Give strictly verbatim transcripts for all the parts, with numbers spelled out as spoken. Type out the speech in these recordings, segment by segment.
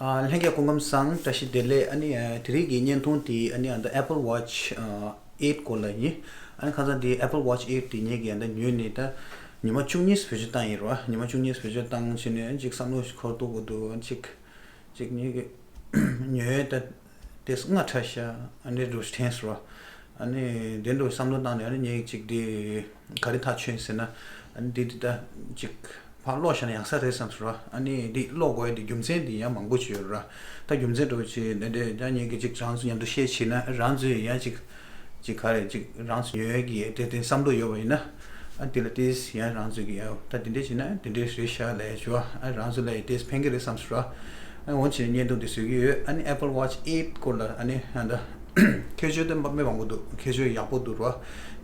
ཨ། ལྷན་རྒྱས་སྐུ་ཁམས་བཟང་། བཀྲ་ཤིས་བདེ་ལེགས། ཨ་ནི་ཨ་དེ་རིང་གི་བརྙན་ཐུང་དེ་ཨ་ནི་ཨ་ད་Apple Watch ཨ་eight སྐོར་ལ་ཡིན། ཨ་ནི་ཁ་སང་དེ་Apple Watch eight དེ་ངེད་ཀྱིས་ཨ་ད་ཉོས་ནས་ད་ཉི་མ་བཅུ་གཉིས་བེད་སྤྱོད་བཏང་ཡིན་རོ། ཉི་མ་བཅུ་གཉིས་བེད་སྤྱོད་བཏང་བྱས་ནས་ཅིག་བསམ་བློ་ཞིག་འཁོར་འདུག་གོ་འདུག་ཅིག་ཅིག་ངེད་ཀྱི་ཉོས་ད་དེ་སྔ་ཁྲ་ཤ་ཨ་ནི་རུ་ཐེངས་རོ། ཨ་ནི་དེ་འདྲ་བསམ་བློ་བཏང་ནས་ཨ་ནི་ངེད་ཅིག་དེ་ག་རེ་ཐག་ཆོད་ཟེར་ན། ཨ་ནི་དེ་དེ་ད་ཅིག་ཕར་ཀློག་བཞག་ན་ཡག་ས་རེད་བསམ་སོང་ར། ཨ་ནི་འདི་ཀློག་དགོས་ཡ་དེ་རྒྱུ་མཚན་དེ་ཡང་མང་པོ་ཅིག་ཡོད་ར། ད་རྒྱུ་མཚན་འདྲ་བོ་ཅིག་འདི་འདྲ་ཡང་ངེད་ཀྱིས་ཅིག་རང་ཚོ་མཉམ་དུ་བཤད་བྱས་ན། རང་ཚོས་ཡང་ཅིག་ཅིག་ག་རེ་ཅིག་རང་ཚོ་ཉོ་ཡ་གི་དེ་དེ་བསམ་བློ་ཡོད་པ་ཡིན་ན། ཨ་དེ་ལ་ཏིས་ཡང་རང་ཚོ་གི་ཡ་ད་དེ་འདྲ་བྱས་ན་དེ་འདྲ་རེད་ཤག་ལབ་ཡ་ཅིག་ཡོད། ཨ་རང་ཚོ་ལ་ཡ་ཏིས་ཕན་གི་རེད་བསམ་སོང་ར། ཨ་འོ་བྱས་ནས་བརྙན་ཐུང་དེ་བཟོ་གི་ཡོད། ཨ་ནི་Apple Watch eight སྐོར་ལ་ཨ་ནི་ཨ་ད། ཁྱད་ཆོས་དེ་དཔེ་མང་པོ་འདུག་ཁྱད་ཆོས་ཡག་པོ་འདུག་རོ།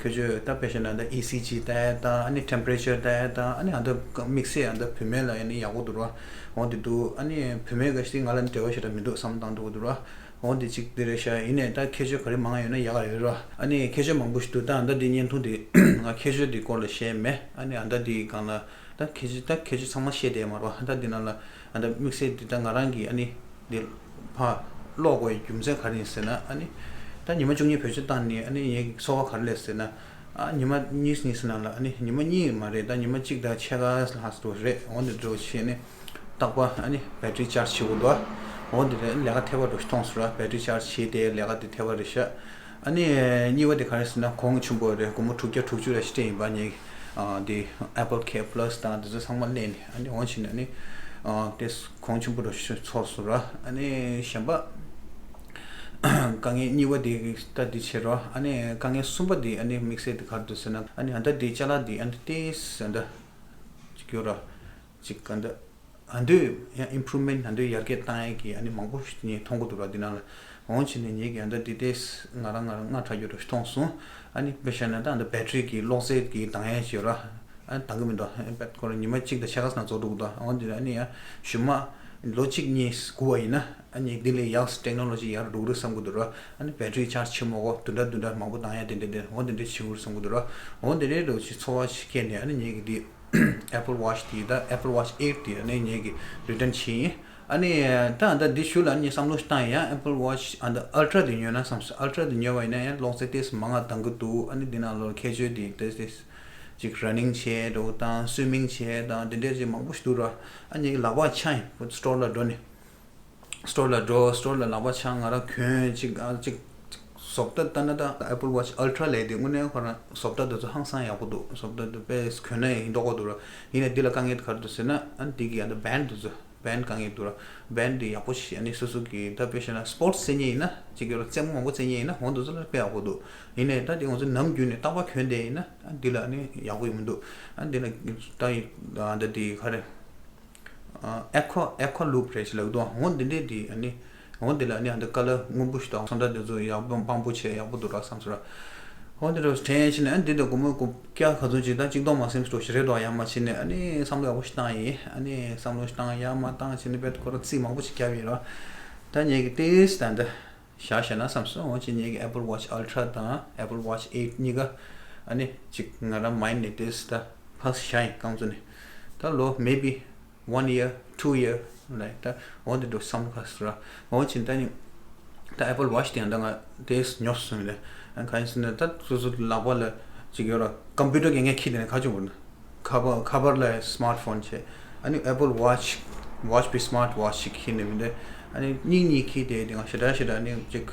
ཁྱད་ཆོས་ད་དཔེ་བཞག་ན་ད་E C G ལྟ་ཡ་དང་། ཨ་ནི་temperature ལྟ་ཡ་དང་། ཨ་ནི་ཨ་ད་དམིགས་བསལ་ཨ་ད་བུད་མེད་ལ་ཨ་ནི་ཡག་པོ་འདུག་རོ། འོ་དེ་འདུག་ཨ་ནི་བུད་མེད་འགའ་ཞིག་ང་ལ་འབྲེལ་བ་ཞེ་དྲག་མི་འདུག་བསམ་བཏང་འདུག་འདུག་རོ། འོ་དེ་གཅིག་དེ་རེད་ཤག་ཡིན་ནའི་ད་ཁྱད་ཆོས་ག་རེ་མང་ཡོད་ན་ཡག་ཡོད་རོ། ཨ་ནི་ཁྱད་ཆོས་མང་པོ་ཞིག་འདུག་ད་ཨ་ད་དེ་བརྙན་ཐུང་དེ་ང་ཁྱད་ཆོས་དེ་སྐོར་ལ་བཤད་མེད། ཨ་ནི་ཨ་ད་དེ་སྒང་ལ་ད་ཁྱད་ཆོས་ད་ཁྱད་ཆོས་ཚང་མ་བཤད་བསྡད་མ་རོ། ཨ་ད་དེ་ནང་ལ་ཨ་ད་དམིགས་བསལ་དེ་ད་ང་རང་གི་ཨ་ནི། འདི་ཕར་ཀློག་དགོས་ཡའི་རྒྱུ་མཚན་ག་རེ་ཡིན་ཟེར་ན། ཨ་ནི་ད་ཉི་མ་བཅུ་གཉིས་བེད་སྤྱོད་བཏང་ནས་ཨ་ནི་ངེད་ཀྱི་ཚོར་བ་ག་རེ་སླེབས་ཟེར་ན། ཨ་ཉི་མ་གཉིས་གཉིས་ནང་ལ། ཨ་ནི་ཉི་མ་གཉིས་མ་རེད། ད་ཉི་མ་གཅིག་དང་ཕྱེད་ཀ་ལྷག་ཙམ་རེད། འོ་འདི་འདྲ་བྱས་ནས་རྟག་པར་ཨ་ནི་battery charge བྱེད་དགོས་འདུག་འོ་འདི་རེད། ལས་ཀ་ཐེབས་པ་འདྲ་ཞིག་མཐོང་སོང་ར། battery charge བྱས་ཏེ་ལས་ཀ་དེ་ཐེབས་པ་རེད་ཤག་ཨ་ནི་གཉིས་པ་དེ་ག་རེ་ཟེར་ན། གོང་ཆེན་པོ་རེད། སྒོར་མོ་དྲུག་བརྒྱ་དྲུག་ཅུ་རེ་ཞིག་སྤྲད་ཡིན་པ། ངས་ཨ་དེ་Apple Care Plus དང་དེ་ཚོ་ཚང་མ་གླས་ནས། ཨ་ནི་འོ་བྱས་ནས་ཨ་ནི་ཨ་དེ་གོང་ཆེན་པོ་འདྲ་ཞིག་ཚོར་སོང་ར། ཨ་ནི་གཞན་པ་དཀའ་ངལ་གཉིས་པ་དེ་ད་དེ་བྱས་རོ། ཨ་ནི་དཀའ་ངལ་གསུམ་པ་དེ་ཨ་ནི་དམིགས་བསལ་དེ་ག་རེ་འདུག་ཟེར་ན། ཨ་ནི་ཨ་ད་དེ་ཅ་ལག་དེ་ཨ་ནི་ཏོག་ཙམ་ཨ་ད་ཅིག་ཡོད་ར། ཅིག་ཨ་ད། ཨ་འདོད་ཡང་improvement ཨ་འདོད་ཡར་རྒྱས་བཏང་ཡས་ཀྱི་ཨ་ནི་མང་པོ་ཞིག་ངས་མཐོང་གི་འདུག་ར། འདི་ནང་ལ་འོང་བྱས་ནས་ངེད་ཀྱིས་ཨ་ད་འདི་ཏོག་ཙམ་ང་རང་ང་རང་སྔ་དྲགས་རྒྱུ་འདྲ་ཞིག་མཐོང་སོང་། ཨ་ནི་དཔེ་བཞག་ན་ད་ཨ་ད་battery གི་གློག་རྫས་ཀྱི་འདང་ཡས་ཞིག་ཡོད་ར། ཨ་ནི་འདང་གི་མི་འདུག་ཨ་ནི་ཁོ་རང་ཉི་མ་གཅིག་དང་ཕྱེད་ཀ་ཙམ་རྫོགས་འགྲོ་གི་འདུག་འོང་དེ་ཨ་ནི་ཡང་གཞུག་མ་ལོ་གཅིག་གཉིས་སྒུག་པ་ཡིན་ན། ཨ་ནི་འདི་ལས་ཡག་technology ཡར་འགྲོ་གི་རེད་བསམ་གི་འདུག་ར། ཨ་ནི་battery charge བྱེད་མ་དགོས། དུ་འདྲ་དུ་འདྲ་མང་པོ་འདང་ཡས་དེ་འདྲ་དེ་འོང་དེ་འདྲ་བྱེད་གི་རེད་བསམ་གི་འདུག་ར། འོང་དེ་འདྲའི་འདྲ་བོ་ཞིག་ཚོར་བ་ཞིག་སྐྱེས་ནས། ཨ་ནི་ངེད་ཀྱིས་འདི། Apple Watch དེ་ད་Apple Watch eight དེ་ཨ་ནི་ངེད་ཀྱིས་return བྱས་ཡིན། ཨ་ནི་ད་ད་འདི་ཞུ་ལ་ཨ་ནི་བསམ་བློ་ཞིག་བཏང་ཡིན། ཡང་Apple Watch ཨ་ད་Ultra དེ་ཉོས་ན་བསམ་སོང་། Ultra དེ་ཉོས་པ་ཡིན་ན་ཡང་གློག་རྫས་ཏོག་ཙམ་མང་ང་འདང་གི་འདུག་ཨ་ནི་འདི་ནང་ལོགས་ཁྱད་ཆོས་དེ་ཏོག་ཙམ་ཅིག་running བྱས་འདྲ་བོ་དང་swimming བྱས་དང་དེ་འདྲའི་ཅིག་མང་པོ་ཞིག་འདུག་ར། ཨ་ནི་ལག་པ་འཆང་ཡིན། store ལ་འགྲོ་ནས། store ལ་འགྲོ། store ལ་ལག་པ་འཆང་། ང་རང་གྱོན་ཅིག་ཨ་ཅིག་བཟོ་ལྟ་ལྟ་ན་ད་Apple Watch Ultra ལབ་དེ་དངོས་གནས་ཁོ་རང་བཟོ་ལྟ་དེ་ཚོ་ཧང་སང་ཡག་པོ་འདུག་བཟོ་ལྟ་དེ་དཔེ་གྱོན་ན་ཡང་མདོག་ཁ་འདུག་ར། ཡིན་ནའི་འདི་ལ་དཀའ་ངལ་ག་རེ་འདུག་ཟེར་ན། ཨ་འདི་གི་ཨ་ད་band དེ་ཚོ་band དཀའ་ངལ་འདུག་ར། band དེ་ཡག་པོ་ཞིག་ཨ་ནི་སོ་སོ་གི་ད་དཔེ་བཤད་ན་sports རྩེ་མཁན་ཡིན་ན་ཅིག་ཡོད་ར། རྩེད་མོ་མང་པོ་རྩེ་མཁན་ཡིན་ན་འོ་འདི་ཚོ་ལ་དཔེ་ཡག་པོ་འདུག་ཡིན་ནའི་ད་དེ་ང་ཚོ་ནམ་རྒྱུན་ནས་རྟག་པར་གྱོན་བསྡད་ཡིན་ན་ཨ་འདི་ལ་ཨ་ནི་ཡག་པོ་ཡོད་མི་འདུག་ཨ་འདི་ལ་ད་ཡི་ཨ་ད་དེ་ག་རེ། Aqua Aqua Loop རེད་ཅེས་ལབ་འདུག་འོ་འདི་འདྲས་དེ་ཨ་ནི། འོ་འདི་ལ་ཨ་ནི་ཨ་ད་color སྔོན་པོ་ཞིག་དང་ཚོན་ཁྲ་དེ་ཚོ་ཡག་པོ་དཔང་པོ་བྱས་ཡག་པོ་འདུག་ར་བསམ་སོང་ར། འོ་འདི་འདྲ་དྲན་བྱས་ནས་ཨ་འདི་འདྲ་སྒོར་མོ་སྒོར་བརྒྱ་ག་ཚོད་ཅིག་ད་གཅིག་སྟོང་མ་ཟིན་འགྲོ་ཞིག་རེད་འདུག་ཡར་མར་བྱས་ནས་ཨ་ནི་བསམ་བློ་ཡག་པོ་ཞིག་བཏང་ཡིན། ཨ་ནི་བསམ་བློ་ཞིག་བཏང་ཡར་མར་བཏང་བྱས་ནས་དཔེ་ཁོ་རང་རྩིས་མང་པོ་ཞིག་བརྒྱབ་ཡིན་ར། ད་ངེད་ཀྱི་ཏོག་ཙམ་ད་འདི་བཞག་བཞག་ན་བསམ་སོང་། འོ་ཅི་ངེད་ཀྱི་Apple Watch Ultra དང་Apple Watch eight གཉིས་ཀ་ཨ་ནི་ཅིག་ང་རང་mind ནས་ཏོག་ཙམ་ད་ཕག་བཞག་ཡིན། རྐང་བཙུགས་ནས་ད་ལོ་maybe one year, two year like ད་འོ་འདི་འདྲ་བསམ་བློ་ཁ་སོང་ར། འོ་ཅི་ད་ནི་ད་Apple Watch དེ་ཡང་ད་ང་ཏོག་ཙམ་ཉོབ་སོང་ཡིན་ལ། ཨ་གང་ཡིན་ཟེར་ན་ད་སོ་སོ་ལག་པ་ལ་ཅིག་ཡོད་ར། computer གན་གན་འཁྱེར་དེ་ནས་ཁ་ཆུང་བོར་ན། ཁ་པར་ཁ་པར་ལ་smartphone བྱས། ཨ་ནི་Apple Watch Watch པའི་smart watch ཞིག་ཁྱེར་ནས་མི་འདུག་ཨ་ནི་གཉིས་གཉིས་ཁྱེར་ཏེ་དེ་ང་ཞེ་དྲག་ཞེ་དྲག་ནི་ཅིག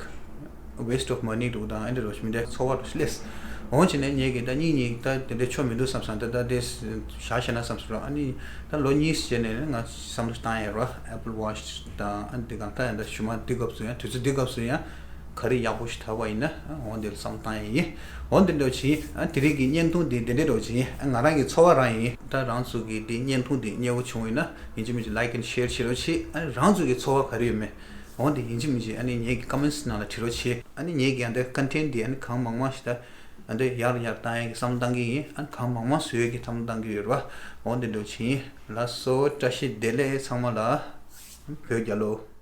waste of money འདུག་དང་ཨ་འདྲ་རོ་ཞིག་མི་འདུག་ཚོར་བ་རོ་ཞིག་སླེབས། འོང་བྱས་ནས་ངེད་ཀྱིས་ད་གཉིས་གཉིས་ད་དེ་འདྲའི་ཆོ་མི་འདུག་བསམ་བསམ་ད་ད་དེ་བཞག་བྱས་ན་བསམ་སོང་ར། ཨ་ནི་ད་ལོ་གཉིས་རྗེས་ནས་ང་བསམ་བློ་བཏང་ཡ་རོ། Apple Watch དང་ཨ་ནི་དེ་གང་ལྟར་ཡང་ད་ཞུ་མ་འདི་སྐབས་སུ་ཡང་དུས་ཚོད་འདི་སྐབས་སུ་ཡང་ག་རེ་ཡག་པོ་ཞིག་ཐོབ་པ་ཡིན་ན་འོ་འདི་ལ་བསམ་བཏང་ཡ་ཡིན། འོ་འདི་འདྲ་བྱས་ཨ་དེ་རིང་གི་བརྙན་ཐུང་འདི་འདི་འདྲ་འདྲ་བྱས་ཨ་ང་རང་གི་ཚོར་བ་རང་ཡིན། ད་རང་ཚོ་གི་འདི་བརྙན་ཐུང་འདི་མཉེས་པོ་བྱུང་ཡིན་ན་ཡིན་གཅིག་མིན་གཅིག་like and share བྱེད་རོགས་བྱེད། ཨ་རང་ཚོ་གི་ཚོར་བ་ག་རེ་ཡོད་མེད་འོ་འདི་ཡིན་གཅིག་མིན་གཅིག་ཨ་ནི་ངེད་ཀྱི་comments ནང་ལ་བྲིས་རོགས་བྱེད། ཨ་ནི་ངེད་ཀྱི་ཨ་འདི་content འདི་ཨ་ནི་གང་མང་མང་ཞིག་ད་ཨ་འདི་ཡར་ཡར་བཏང་ཡ་གི་བསམ་བློ་བཏང་གི་ཡིན། ཨ་ནི་གང་མང་མང་བཟོ་ཡ་གི་བསམ་བློ་བཏང་གི་ཡོད་རེད་བ། འོ་འདི་འདྲ་བྱས་ཡིན། ལགས་སོ། བཀྲ་ཤིས་བདེ་ལེགས་ཚང་མ་ལ། བོད་རྒྱལ་ལོ།